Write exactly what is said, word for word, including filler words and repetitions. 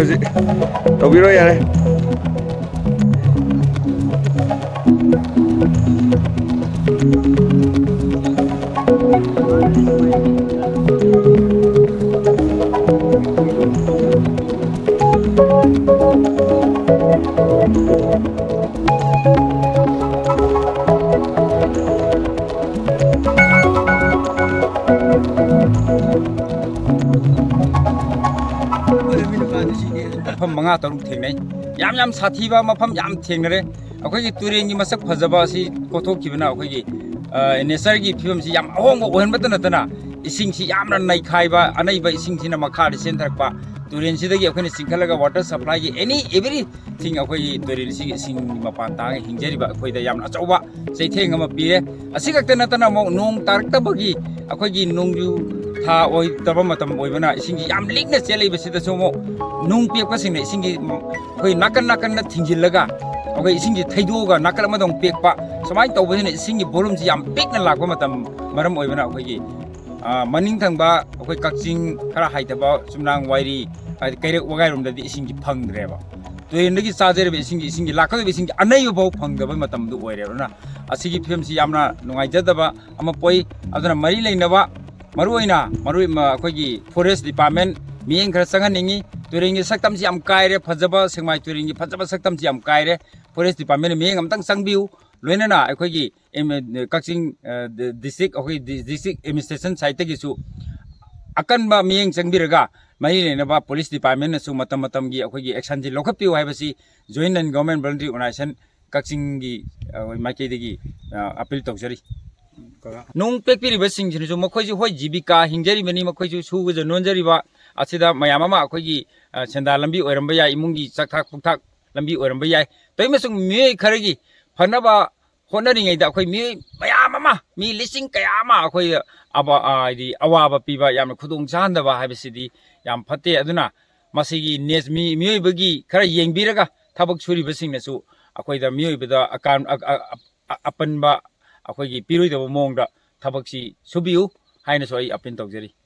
ꯍꯧꯖꯤꯛ ꯇꯧꯕꯤꯔꯣ, ꯌꯥꯔꯦ꯫ ꯃꯐꯝ ꯃꯉꯥ ꯇꯔꯨꯛ ꯊꯦꯡꯅꯩ꯫ ꯌꯥꯝ, ꯌꯥꯝ ꯁꯥꯊꯤꯕ ꯃꯐꯝ ꯌꯥꯝ ꯊꯦꯡꯅꯔꯦ꯫ ꯑꯩꯈꯣꯏꯒꯤ ꯇꯨꯔꯦꯟꯒꯤ ꯃꯁꯛ ꯐꯖꯕ ꯑꯁꯤ ꯀꯣꯛꯊꯣꯛꯈꯤꯕꯅ ꯑꯩꯈꯣꯏꯒꯤ, ꯑ, natureꯒꯤ ꯐꯤꯕꯝꯁꯤ ꯌꯥꯝ ꯑꯍꯣꯡꯕ ꯑꯣꯏꯍꯟꯕꯇ ꯅꯠꯇꯅ, ꯏꯁꯤꯡꯁꯤ ꯌꯥꯝꯅ ꯅꯩꯈꯥꯏꯕ, ꯑꯅꯩꯕ ꯏꯁꯤꯡꯁꯤꯅ ꯃꯈꯥꯗ ꯆꯦꯟꯊꯔꯛꯄ, ꯇꯨꯔꯦꯟꯁꯤꯗꯒꯤ ꯑꯩꯈꯣꯏꯅ ꯆꯤꯡꯈꯠꯂꯒ water supplyꯒꯤ any everything ꯑꯩꯈꯣꯏꯒꯤ ꯇꯨꯔꯦꯟꯁꯤꯒꯤ ꯏꯁꯤꯡ ꯃꯄꯥꯟ ꯇꯥꯡꯉ ꯍꯤꯡꯖꯔꯤꯕ ꯑꯩꯈꯣꯏꯗ ꯌꯥꯝꯅ ꯑꯆꯧꯕ ꯆꯩꯊꯦꯡ ꯑꯃ ꯄꯤꯔꯦ꯫ ꯑꯁꯤ ꯈꯛꯇ ꯅꯠꯇꯅ ꯑꯃꯨꯛ ꯅꯣꯡ ꯇꯥꯔꯛꯇꯕꯒꯤ ꯑꯩꯈꯣꯏꯒꯤ ꯅꯣꯡꯖꯨ ꯊꯥ ꯑꯣꯏꯗꯕ ꯃꯇꯝ ꯑꯣꯏꯕꯅ ꯏꯁꯤꯡꯁꯤ ꯌꯥꯝ ꯂꯤꯛꯅ ꯆꯦꯜꯂꯛꯏꯕꯁꯤꯗꯁꯨ ꯑꯃꯨꯛ ꯅꯣꯡ ꯄꯦꯛꯄꯁꯤꯡꯅ ꯏꯁꯤꯡꯒꯤ ꯑꯩꯈꯣꯏ ꯅꯥꯀꯟ ꯅꯥꯀꯟꯗ ꯊꯤꯡꯖꯤꯜꯂꯒ ꯑꯩꯈꯣꯏ ꯏꯁꯤꯡꯁꯤ ꯊꯩꯗꯣꯛꯑꯒ ꯅꯥꯀꯟ ꯑꯃꯗ ꯑꯃꯨꯛ ꯄꯦꯛꯄ, ꯁꯨꯃꯥꯏꯅ ꯇꯧꯕꯁꯤꯅ ꯏꯁꯤꯡꯒꯤ volumeꯁꯤ ꯌꯥꯝ ꯄꯤꯛꯅ ꯂꯥꯛꯄ ꯃꯇꯝ ꯃꯔꯝ ꯑꯣꯏꯕꯅ ꯑꯩꯈꯣꯏꯒꯤ, ꯑ, ꯃꯅꯤꯡ ꯊꯪꯕ ꯑꯩꯈꯣꯏ ꯀꯛꯆꯤꯡ ꯈꯔ ꯍꯥꯏꯊꯕ ꯆꯨꯝꯅꯥꯡ ꯋꯥꯏꯔꯤ, ꯍꯥꯏꯗꯤ ꯀꯩꯔꯛ ꯋꯥꯒꯥꯏꯔꯣꯝꯗꯗꯤ ꯏꯁꯤꯡꯁꯤ ꯐꯪꯗ꯭ꯔꯦꯕ꯫ ꯇꯨꯔꯦꯟꯗꯒꯤ ꯆꯥꯖꯔꯤꯕ ꯏꯁꯤꯡꯒꯤ, ꯏꯁꯤꯡꯒꯤ ꯂꯥꯛꯀꯗꯧꯔꯤꯕ ꯏꯁꯤꯡꯒꯤ ꯑꯅꯩꯕ ꯐꯥꯎ ꯐꯪꯗꯕ ꯃꯇꯝꯗꯨ ꯑꯣꯏꯔꯦ꯫ ꯑꯗꯨꯅ ꯑꯁꯤꯒꯤ ꯐꯤꯕꯝꯁꯤ ꯌꯥꯝꯅ ꯅꯨꯡꯉꯥꯏꯖꯗꯕ ꯑꯃ ꯄꯣꯛꯏ꯫ ꯑꯗꯨꯅ ꯃꯔꯤ ꯂꯩꯅꯕ ꯃꯔꯨꯑꯣꯏꯅ ꯃꯔꯨ ꯑꯩꯈꯣꯏꯒꯤ ꯐꯣꯔꯦꯁ ꯗꯤꯄꯥꯔꯠꯃꯦꯟ ꯃꯤꯠꯌꯦꯡ ꯈꯔ ꯆꯪꯍꯟꯅꯤꯡꯉꯤ꯫ ꯇꯨꯔꯦꯟꯒꯤ ꯁꯛꯇꯝꯁꯤ ꯌꯥꯝ ꯀꯥꯏꯔꯦ, ꯐꯖꯕ ꯁꯦꯛꯃꯥꯏ ꯇꯨꯔꯦꯟꯒꯤ ꯐꯖꯕ ꯁꯛꯇꯝꯁꯤ ꯌꯥꯝ ꯀꯥꯏꯔꯦ꯫ ꯐꯣꯔꯦꯁ ꯗꯤꯄꯥꯔꯠꯃꯦꯟꯅ ꯃꯤꯠꯌꯦꯡ ꯑꯝꯇꯪ ꯆꯪꯕꯤꯌꯨ꯫ ꯂꯣꯏꯅꯅ ꯑꯩꯈꯣꯏꯒꯤ ꯑꯦꯝ-, ꯀꯛꯆꯤꯡ, ꯑ, ꯗꯤ-, ꯗꯤꯁꯇ꯭ꯔꯤꯛ, ꯑꯩꯈꯣꯏ ꯗꯤ-, ꯗꯤꯁꯇ꯭ꯔꯤꯛ ꯑꯦꯗꯃꯤꯅꯤꯁꯇ꯭ꯔꯦꯁꯟ ꯁꯥꯏꯠꯇꯒꯤꯁꯨ ꯑꯀꯟꯕ ꯃꯤꯠꯌꯦꯡ ꯆꯪꯕꯤꯔꯒ ꯃꯔꯤ ꯂꯩꯅꯕ ꯄꯨꯂꯤꯁ ꯗꯤꯄꯥꯔꯠꯃꯦꯟꯅꯁꯨ ꯃꯇꯝ ꯃꯇꯝꯒꯤ ꯑꯩꯈꯣꯏꯒꯤ ꯑꯦꯛꯁꯟꯁꯤ ꯂꯧꯈꯠꯄꯤꯌꯨ ꯍꯥꯏꯕꯁꯤ Joint Non Government Voluntary Organization ꯀꯛꯆꯤꯡꯒꯤ, ꯑ, ꯃꯥꯏꯀꯩꯗꯒꯤ, ꯑ, ꯑꯄꯤꯜ ꯇꯧꯖꯔꯤ꯫ ꯅꯣꯡ ꯄꯦꯛꯄꯤꯔꯤꯕꯁꯤꯡꯁꯤꯅꯁꯨ ꯃꯈꯣꯏꯁꯨ ꯍꯣꯏ ꯖꯤꯕꯤꯀꯥ ꯍꯤꯡꯖꯔꯤꯕꯅꯤ, ꯃꯈꯣꯏꯁꯨ ꯁꯨꯕꯗ ꯅꯣꯟꯖꯔꯤꯕ ꯑꯁꯤꯗ ꯃꯌꯥꯝ ꯑꯃ ꯑꯩꯈꯣꯏꯒꯤ, ꯑ, ꯁꯦꯟꯗꯥ ꯂꯝꯕꯤ ꯑꯣꯏꯔꯝꯕ ꯌꯥꯏ, ꯏꯃꯨꯡꯒꯤ ꯆꯥꯛꯊꯥꯛ ꯄꯨꯛꯊꯥꯛ ꯂꯝꯕꯤ ꯑꯣꯏꯔꯝꯕ ꯌꯥꯏ꯫ ꯇꯧꯏꯃꯁꯨꯡ ꯃꯤꯑꯣꯏ ꯈꯔꯒꯤ ꯐꯅꯕ ꯍꯣꯠꯅꯔꯤꯉꯩꯗ ꯑꯩꯈꯣꯏ ꯃꯤꯑꯣꯏ ꯃꯌꯥꯝ ꯑꯃ, ꯃꯤ ꯂꯤꯁꯤꯡ ꯀꯌꯥ ꯑꯃ ꯑꯩꯈꯣꯏ ꯑꯕ-, ꯑ, ꯍꯥꯏꯗꯤ ꯑꯋꯥꯕ ꯄꯤꯕ, ꯌꯥꯝꯅ ꯈꯨꯗꯣꯡ ꯆꯥꯍꯟꯗꯕ ꯍꯥꯏꯕꯁꯤꯗꯤ ꯌꯥꯝ ꯐꯠꯇꯦ꯫ ꯑꯗꯨꯅ ꯃꯁꯤꯒꯤ ꯅꯦꯁ-, ꯃꯤ-, ꯃꯤꯑꯣꯏꯕꯒꯤ ꯈꯔ ꯌꯦꯡꯕꯤꯔꯒ ꯊꯕꯛ ꯁꯨꯔꯤꯕꯁꯤꯡꯅꯁꯨ ꯑꯩꯈꯣꯏꯗ ꯃꯤꯑꯣꯏꯕꯗ ꯑꯀꯥꯟ-, ꯑ-, ꯑ-, ꯑ-, ꯑꯄꯟꯕ ꯑꯩꯈꯣꯏꯒꯤ ꯄꯤꯔꯣꯏꯗꯕ ꯃꯑꯣꯡꯗ ꯊꯕꯛꯁꯤ ꯁꯨꯕꯤꯌꯨ ꯍꯥꯏꯅꯁꯨ ꯑꯩ ꯑꯄꯤꯜ ꯇꯧꯖꯔꯤ꯫